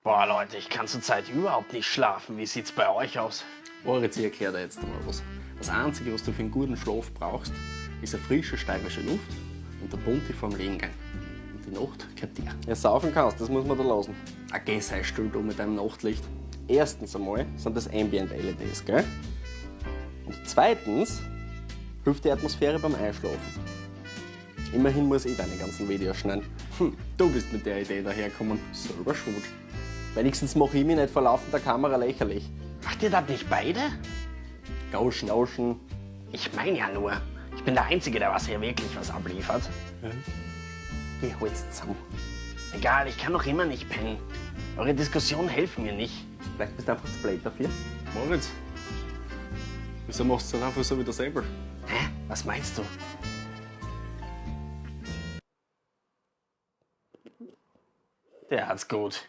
Boah, Leute, ich kann zurzeit überhaupt nicht schlafen. Wie sieht's bei euch aus? Moritz, ich erklär dir jetzt einmal was. Das Einzige, was du für einen guten Schlaf brauchst, ist eine frische steirische Luft und der Bunte vorm Lehengang. Und die Nacht gehört dir. Ja, saufen kannst, das muss man da lassen. Ah, geh, sei still du mit deinem Nachtlicht. Erstens einmal sind das Ambient LEDs, gell? Und zweitens hilft die Atmosphäre beim Einschlafen. Immerhin muss ich deine ganzen Videos schneiden. Du bist mit der Idee dahergekommen. Selber schuld. Wenigstens mache ich mich nicht vor laufender Kamera lächerlich. Macht ihr das nicht beide? Gauschen. Gauschen. Ich meine ja nur, ich bin der Einzige, der was hier wirklich was abliefert. Geh, halt's zusammen. Egal, ich kann noch immer nicht pennen. Eure Diskussionen helfen mir nicht. Vielleicht bist du einfach zu blöd dafür. Moritz, wieso machst du das einfach so wieder selber? Hä? Was meinst du? Der hat's gut.